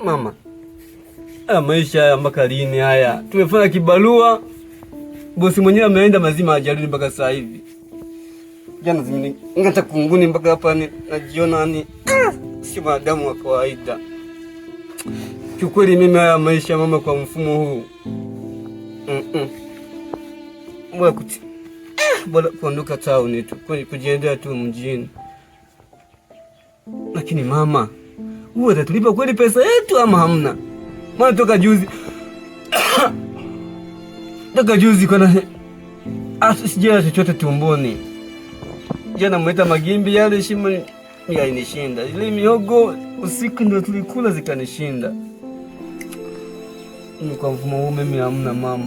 Mama, haya maisha haya mpaka lini haya? Tumefanya kibarua, bosi mwenyewe ameenda mazima, hajarudi mpaka sasa hivi. Jana zimening'ata kunguni mpaka hapa ni najiona ni si mwanadamu wa kawaida. Kiukweli mimi haya maisha mama, kwa mfumo huu Bora bora kuondoka town tu, kujiendea tu mjini. Lakini mama, huwa atatulipa kweli pesa yetu ama hamna? Maana toka juzi toka juzi kana sijala chochote tumboni. Jana mweta magimbi yale shimo yalinishinda, ile mihogo usiku ndio tulikula zikanishinda. Kwa mfumo huu mimi hamna mama,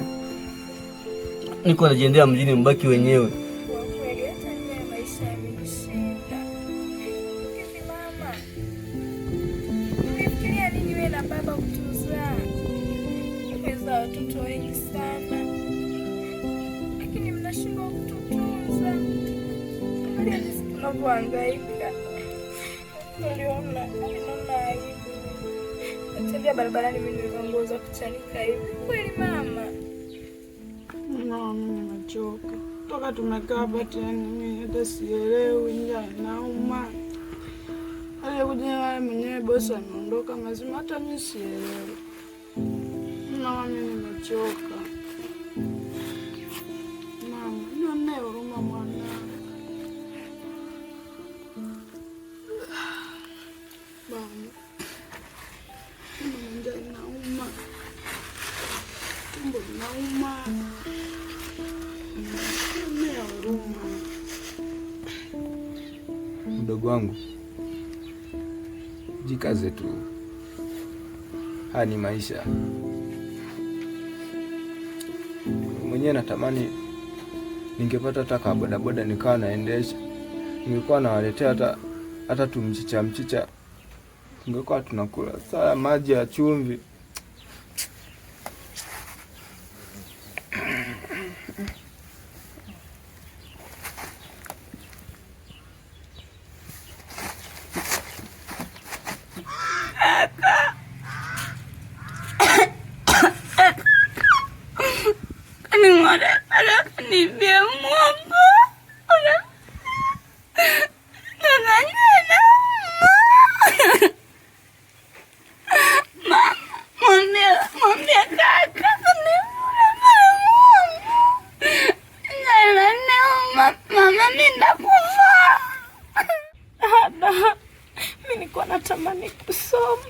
niko najiendea mjini, mbaki wenyewe. Kwa kweli hata mimi maisha yamenishinda. Hivi mama, ulifikiria nini wewe na baba kutuzaa? Umezaa watoto wengi sana, lakini mnashindwa kututunza. Angalia jinsi tunavyohangaika. Niliona naona aibu. Natembea barabarani mimi nimevaa nguo za kuchanika hivi. Kweli mama? No, mimi nimechoka. Toka tumekaa hapa tena mimi hata sielewi, njaa inauma. Aliyekuja yeye mwenyewe bosi ameondoka mazima, hata mimi sielewi. Mama, mimi nimechoka. Mama, nionee huruma mwanangu. Mama, mama, njaa inauma. Tumbo linauma. Nionee huruma. Mdogo wangu, jikaze tu, haya ni maisha. Mwenyewe natamani ningepata hata ka bodaboda nikawa naendesha, ningekuwa nawaletea hata tumchicha mchicha, tungekuwa tunakula saa maji ya chumvi. Kanibia mwamba. Mwambie kaka mama, mimi nakufa. Dada, mimi nilikuwa natamani kusoma,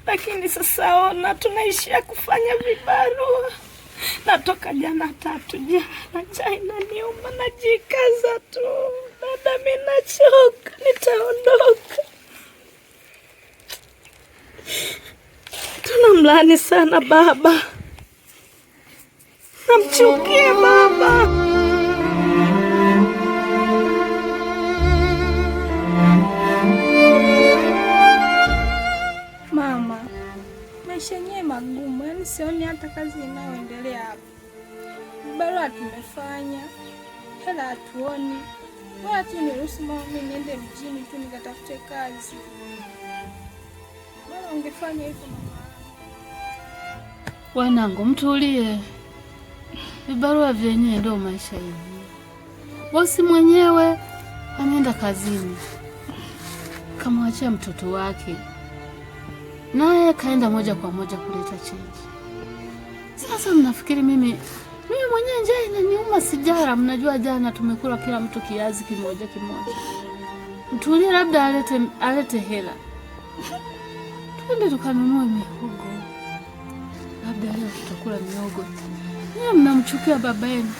lakini sasa ona tunaishia kufanya vibarua. Natoka jana tatu jana, njaa inaniuma, najikaza tu. Dada, mimi nachoka, nitaondoka. Tunamlaani sana baba, namchukia baba. Mama, maisha yenyewe magumu, yaani sioni hata kazi inayoendelea hapa. Vibarua tumefanya, hela hatuoni. Bora tu niruhusu mama mimi niende mjini tu nikatafute kazi. Bora ungefanya hivyo mama. Wanangu, mtulie. Vibarua vyenyewe ndio maisha yenyewe. Bosi mwenyewe ameenda kazini, kamwachia mtoto wake, naye kaenda moja kwa moja kuleta chenji. Sasa mnafikiri mimi mwenyewe njaa inaniuma, sijara. Mnajua jana tumekula kila mtu kiazi kimoja kimoja. Mtulie, labda alete hela twende tukanunue mihogo, labda leo tutakula mihogo. Nyie mnamchukia baba yenu,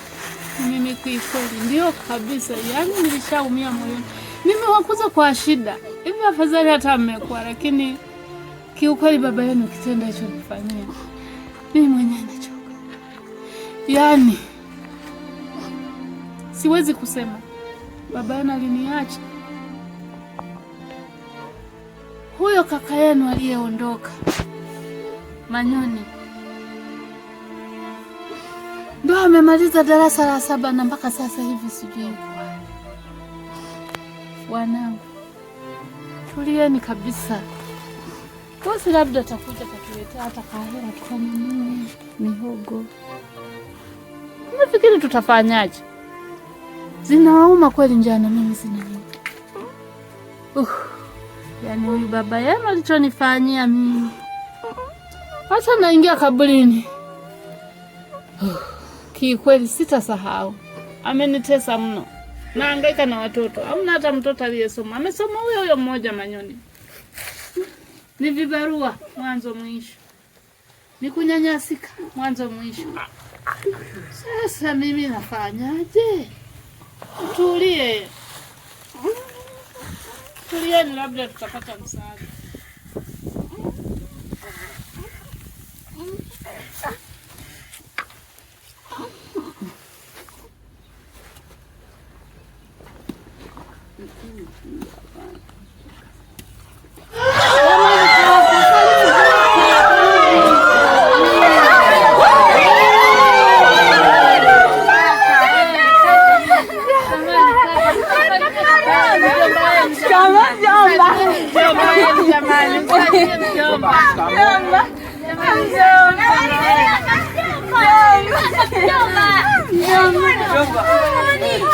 mimi kiukweli ndio kabisa, yaani nilishaumia moyoni. Mimi wakuza kwa shida hivi, afadhali hata mmekuwa, lakini kiukweli baba yenu kitendo hicho nifanyia mimi mwenyewe nachoka, yaani siwezi kusema baba yenu aliniacha. Huyo kaka yenu aliyeondoka Manyoni ndo amemaliza darasa la saba na mpaka sasa hivi sijui yuko wapi. Wanangu, tulieni kabisa. Bosi labda atakuja atatuletea hata kahela tukanunue mihogo. Unafikiri tutafanyaje? Zinawauma kweli njaa na mimi zinaniuma. Yaani huyu baba yenu alichonifanyia mimi. Hata naingia kaburini. Kikweli sitasahau. Amenitesa mno. Naangaika na watoto. Hamna hata mtoto aliyesoma. Amesoma huyo huyo mmoja Manyoni. Ni vibarua mwanzo mwisho. Ni kunyanyasika mwanzo mwisho. Sasa mimi nafanyaje? Tulie. Tulieni, labda tutapata msaada.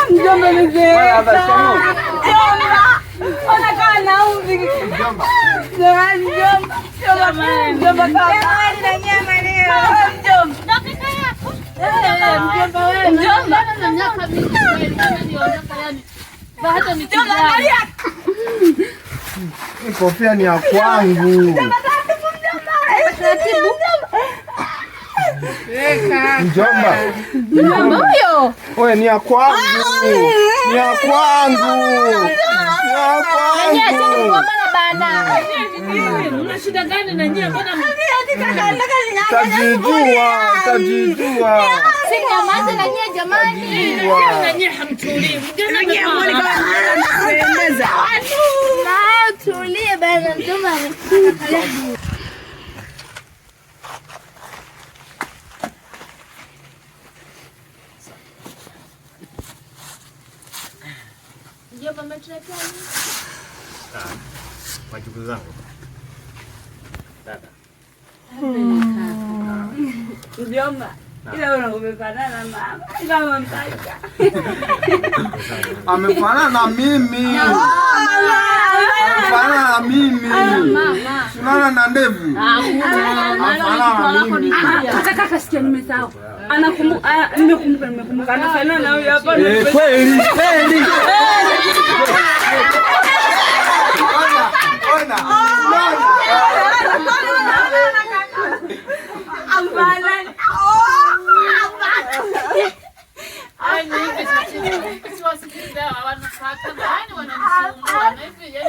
Mjomba amezeeka. Ona naumbi. Mjomba. Mjomba kaka. Na nyama leo. Mjomba. Mjomba wewe. Mjomba na miaka mingi kweli, niliondoka yani. Hata ni kijana. Hii kofia ni ya kwangu. Mjomba. Mjomba huyo. Wewe ni ya kwangu. Ni ya kwangu. Ni ya kwangu. Bana. Mna shida gani na nyie? Mbona Tajijua, tajijua. Si nyamaze na nyie jamani. Na nyie hamtulii. Mgeni amependeza. Na tulie bana, mjomba amekuja. Mjomba ametuletea nini? Wajukuu zangu. Dada. Mjomba, ila wewe umefanana mama. Ila mama. Amefanana na mimi. Amefanana na mimi. Sunana na ndevu. Amefanana na mimi. Kaka kaka, sikia nimesahau. Anakumbuka, nimekumbuka. Anafanana na huyu hapa. Kweli, kweli. Ona, ona.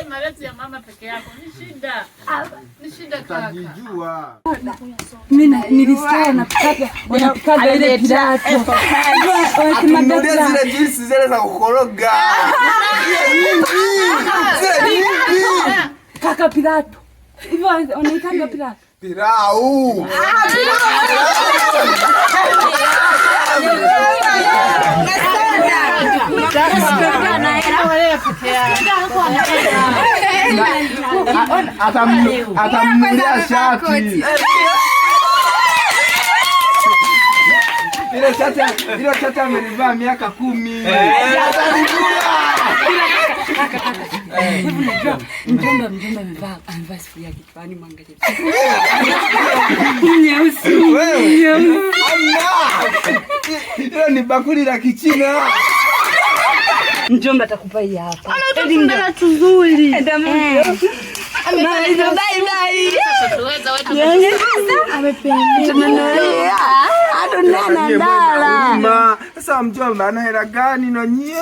Malezi ya mama peke yako ni shida. Ni shida kaka. Utajijua. Mimi nilisikia wanapikaga ile pilato. Wanasema zile juice zile za kukoroga. Zile nyingi. Zile nyingi. Kaka pilato. Hivyo wanaitanga pilato. Pilau. Atamnunulia shati. Ile shati amelivaa miaka 10. Hivi unajua mjomba amevaa sufuria kichwani, mwangalie. Nyeusi. Hilo ni bakuli la Kichina. Mjomba atakupa hii hapa. Ana tuzuri. Bye bye. Amependeza. Adonana ndala. Sasa mjomba ana hela gani na nyie?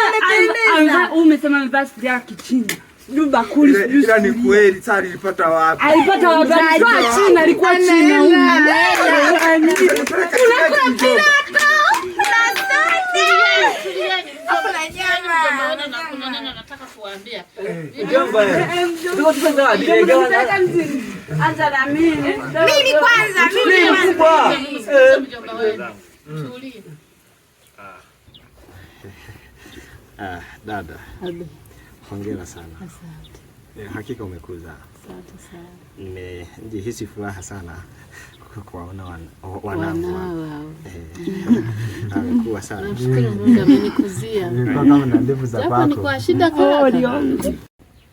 Amependeza. Umesema amevaa sufuria ya Kichina. Sijui bakuli sijui. Ila ni kweli sasa alipata wapi? Alipata wapi? Alikuwa China, alikuwa China. Unakula pilato. Nataka kuambia. Mjomba. Anza na mimi. Mimi kwanza, mimi kwanza. Mjomba wenu. Tulie. Dada. Hongera sana. Asante. Hakika umekuza. Asante sana. Nimejihisi furaha sana kuwaona wanangu. Wanao. Amekuwa sana. Namshukuru Mungu amenikuzia. Nilikuwa kama na ndevu za Japo ni kwako. kwa shida kaka.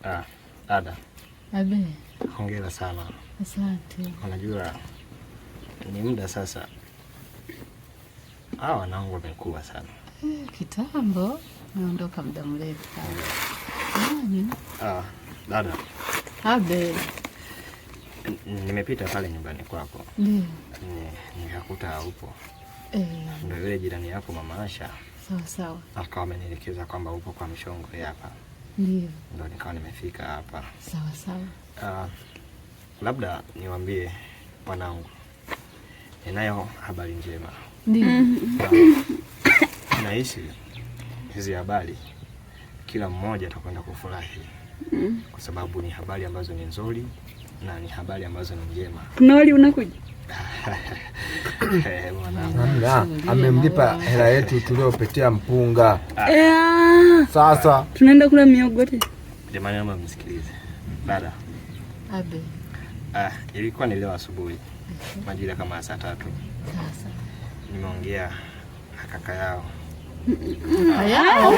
Ah, dada, Abe, hongera sana. asante. Unajua ni muda sasa. Hawa wanangu wamekuwa sana. Kitambo naondoka muda mrefu sana. Nani? Ah, dada, Abe, nimepita pale nyumbani kwako. ndio. Nikakuta upo. Eh, Ndio yule jirani yako Mama Asha sawa sawa. akawa amenielekeza kwamba upo kwa mshongwe hapa. Ndio. Ndio nikawa nimefika hapa. Sawa sawa. Ah, labda niwaambie wanangu, ninayo habari njema. Ndio. Nahisi hizi habari kila mmoja atakwenda kufurahi kwa sababu ni habari ambazo ni nzuri na ni habari ambazo ni njema. Kuna unakuja? Eh, mwanangu. Hamna, amemlipa hela yetu tuliopetea mpunga. Eh, Sasa tunaenda kula miogo tena. Jamani, naomba msikilize dada. Abe, Ah, ilikuwa ni leo asubuhi majira kama saa 3 sasa. nimeongea na kaka yao. Kaka yao?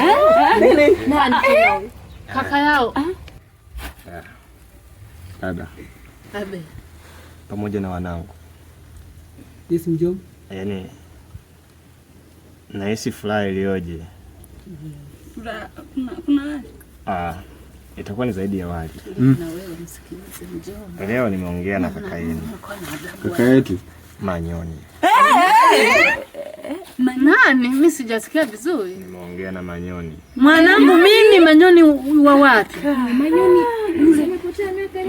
Kaka yao. Dada Abe, pamoja na wanangu, Yes, mjomba. yaani nahisi furaha iliyoje. Kuna Ah, itakuwa ni zaidi ya wali. na wewe msikilize mjomba. Leo nimeongea na kaka yenu kaka yetu Manyoni. Nani? Mimi sijasikia vizuri. Nimeongea na Manyoni. Mwanangu mimi Manyoni wa wapi?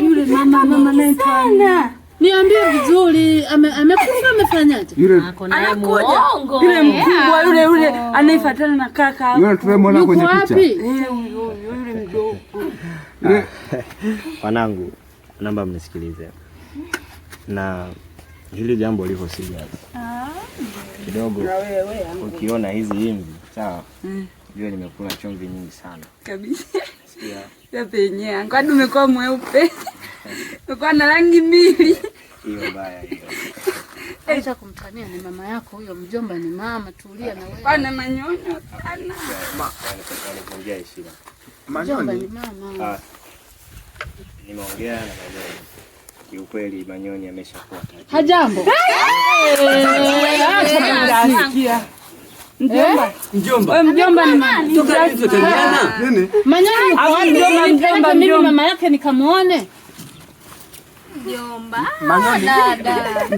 yule mama mama naye sana. Niambie vizuri, amekufa amefanyaje? yule Anakuja. Yule mkubwa yule yule anayefuatana na kaka. yule tuliyemwona Yuko kwenye picha. wapi? Eh, huyo yule mdogo. Wanangu, naomba mnisikilize. Na hili jambo liko serious. Kidogo ukiona hizi imvi, sawa? Jua nimekula chumvi nyingi sana. Kabisa. Sikia Ya penye. Kwani umekuwa mweupe. Umekuwa na rangi mbili. hiyo mbaya hiyo. Acha kumtania, ni mama yako huyo, mjomba ni mama, tulia na wewe. Pana manyonyo sana. Wanivunjia heshima. Mjomba ni Manyoni mama. Ah, nimeongea na Manyoni. Kiukweli Manyoni ameshakuwa tajiri. Hajambo. Nasikia. Mjomba. Mjomba. Wewe mjomba ni nani? Toka lini tutaniana? nini? Manyoni yuko wapi? Mjomba, Nipeleke mjomba, mimi mjomba. mama yake nikamuone. Mjomba. Manyoni. Dada.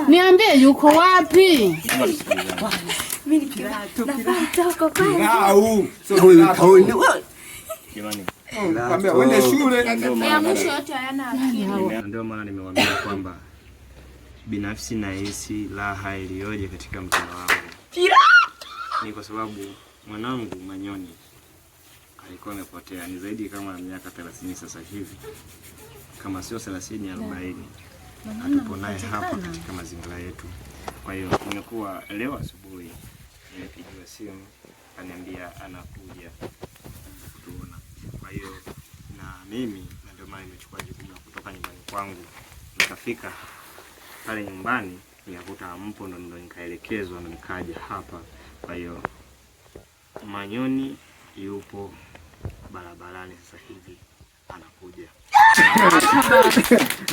Niambie yuko wapi? Pilau. Sio Wewe pilau. kaoni. Wewe. Jamani, Kwambia uende shule. ndio Ya maana mwisho yote hayana akili. ndio maana nimewaambia kwamba binafsi nahisi raha iliyoje katika mtima wangu. Ni kwa sababu mwanangu Manyoni alikuwa amepotea, ni zaidi kama miaka 30 sasa hivi, kama sio 30 40, hatupo naye hapa katika mazingira yetu. Kwa hiyo nimekuwa leo asubuhi nimepigiwa simu, aniambia anakuja kutuona. Kwa hiyo na mimi na ndio maana nimechukua jukumu la kutoka nyumbani kwangu nikafika pale nyumbani nikakuta mpo, ndo nikaelekezwa ndo nikaja hapa. Kwa hiyo Manyoni yupo barabarani sasa hivi anakuja.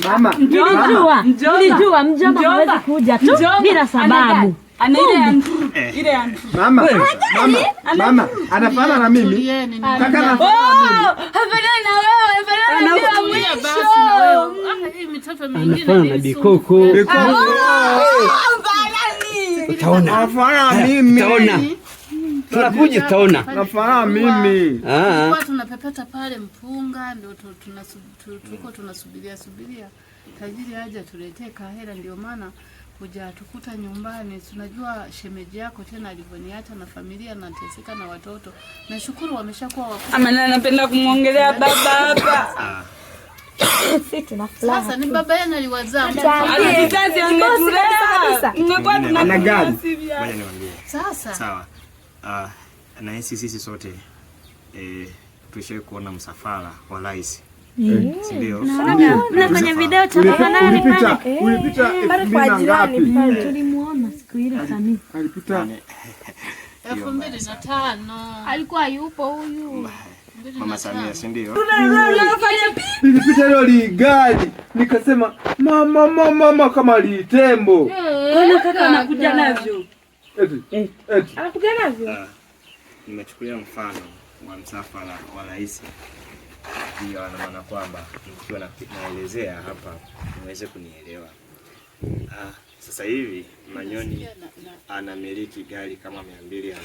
Mama, Mjomba. Nilijua mjomba hawezi kuja tu bila sababu. Ana ile ya ile ya mama, mama, mama, anafanana na mimi. Tulieni. Kaka anafanana na mimi. Hafanani na wewe, hafanani na Tulia mwisho. basi na wewe. Ah, hii mitoto mingine Anafanana na ni Bikoko. Utaona. Anafanana na mimi. Utaona. Tunakuja tutaona. Anafanana mimi. Ah. Tulikuwa tunapepeta pale mpunga, ndio tulikuwa tunasubiria subiria tajiri aje atuletee kahera, ndio maana hujatukuta nyumbani. Tunajua shemeji yako tena alivyoniacha na familia nateseka na watoto. Nashukuru wameshakuwa wakubwa. Ama na napenda kumwongelea baba hapa. Sisi tuna furaha. Sasa ni baba yenu aliwazaa. Ana kizazi angetulea. Mngekuwa Ana gari. tunakuwa Ngoja niwaambie. Sasa Sawa. Nahisi sisi sote Tulishawahi kuona msafara wa rais. Si ndio? Na kwenye video cha baba nani pale? Ulipita kwa jirani pale. Tulimuona siku ile Samia. Alipita 2005. Alikuwa yupo huyu. Mama Samia, si ndio? Nilipita leo ligari nikasema mama mama mama kama litembo. Kwani kaka anakuja navyo? Eti. Eti. Anakuja navyo? Nimechukulia mfano wa msafara wa rais. Hiyo ana maana kwamba nikiwa naelezea hapa niweze kunielewa. Sasa hivi Manyoni anamiliki gari kama 250.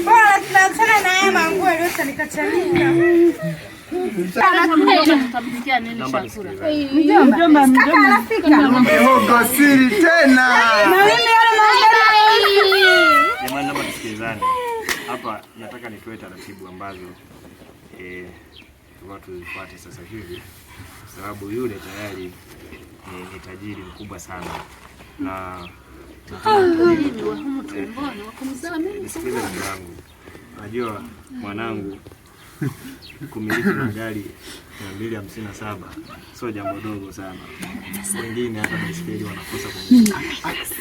Bora tunachana na haya manguo yaliyochanika. Mjomba, Kaka anafika. Mihogo siri tena. Na mimi yale Jamani, naomba tusikilizane. Hapa nataka nitoe taratibu ambazo tulikuwa tuzifuate sasa hivi, kwa sababu yule tayari ni tajiri mkubwa sana. Na nisikilize mwanangu. Najua mwanangu kumiliki magari 257 sio jambo dogo sana. Wengine hata baiskeli wanakosa kumiliki.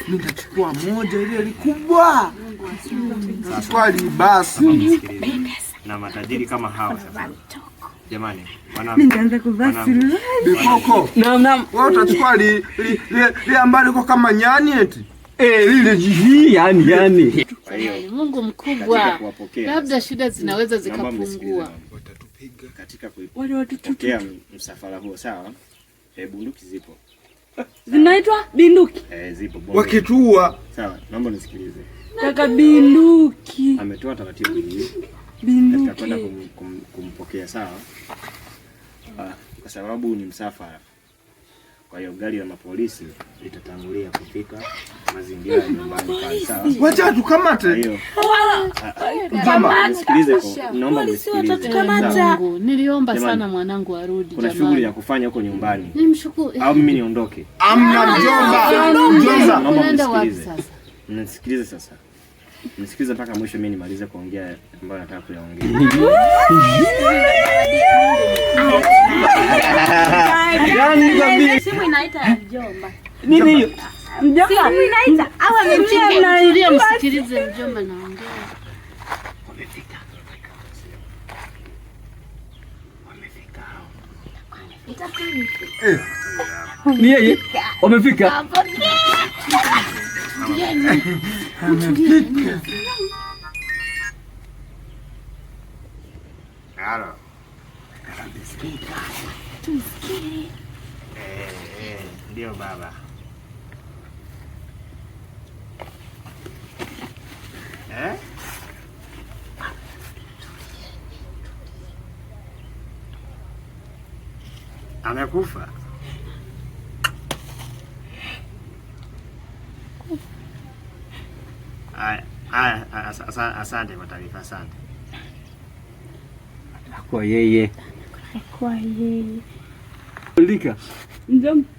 Mimi nitachukua moja ile likubwa. Nitachukua basi. Na matajiri kama hawa sasa. Jamani, wanangu. Nitaanza kuvaa suruali. Bikoko. Naam naam. Wewe utachukua li ambalo liko kama nyani eti. Lile jihi yani yani. Mungu mkubwa. Labda shida zinaweza zikapungua. Watatupiga katika Wale watu kuipokea msafara huo, sawa? Bunduki zipo. Zinaitwa binduki. Zipo bomba. Wakitua. Sawa, naomba nisikilize. Kaka binduki. Ametoa taratibu hii. Binduki. Katika kwenda kumpokea, sawa? Kwa sababu ni msafara. Kwa hiyo gari la mapolisi litatangulia kufika mazingira ya nyumbani pale, sawa? Wacha tukamate. Mjomba, nisikilize, naomba mnisikilize. Niliomba sana mwanangu arudi. Kuna shughuli ya kufanya huko nyumbani. Nimshukuru. Au mimi niondoke? Amna mjomba. Mjomba, naomba mnisikilize. Mnisikilize sasa. Nisikilize mpaka mwisho mimi nimalize kuongea ambayo nataka kuyaongea. Yaani simu inaita mjomba. Nini hiyo? Mjomba. Simu inaita au amempigia? Msikilize mjomba naongea. Wamefika. Wamefika hao. Ni yeye. Wamefika. Amefika. Halo. Tumsikie. Ndio baba. Amekufa. Asante kwa taarifa, asante. Kwa yeye. Kwa yeye. Lika. Mjomba.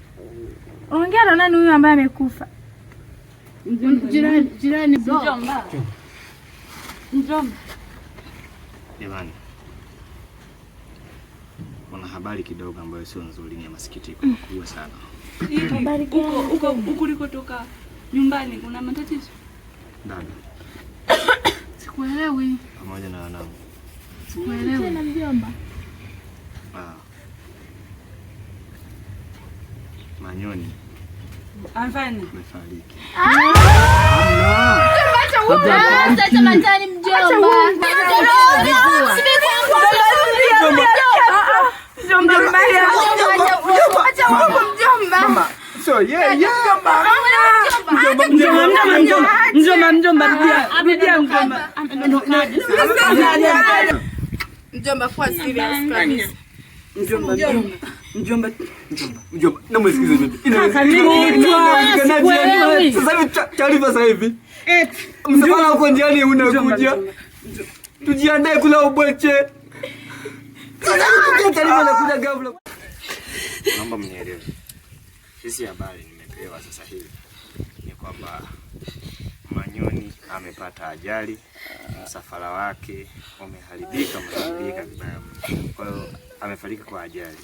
Ongea na nani huyu ambaye amekufa? Mjomba. Jirani, jirani mjomba. Mjomba. Jamani. Kuna habari kidogo ambayo sio nzuri, ni ya masikitiko makubwa sana. Habari gani? Huko huko ulikotoka nyumbani kuna matatizo? Dada. Sikuelewi. Pamoja na wanangu. Sikuelewi. Tena mjomba. Manyoni. Amfani. Amefariki. Sasa matani mjomba. Mjomba. Mama, so yeah, yeah. Mjomba, mjomba, mjomba, mjomba, mjomba, rudia, rudia mjomba. Mjomba, kuwa serious kabisa. Mjomba, mjomba, mjomba. Mjomba, naomba nisikilize mimi. Kaka, mimi Inawezekanaje? Sasa hivi taarifa sasa hivi. Msafara uko njiani unakuja. Tujiandae kula ubweche. Sasa hivi taarifa inakuja ghafla. Naomba mnielewe. Hizi habari nimepewa sasa hivi ni kwamba Manyoni amepata ajali, msafara wake umeharibika, umeharibika vibaya mno. Kwa hiyo amefariki kwa ajali,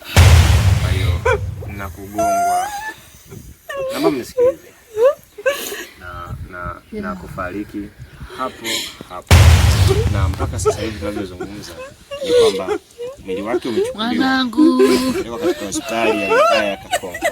kwa hiyo na kugongwa. Naomba mnisikilize na kufariki hapo hapo, na mpaka sasa hivi tunavyozungumza ni kwamba mwili wake umechukuliwa Mwanangu. kupelekwa katika hospitali ya wilaya ya Kakonko.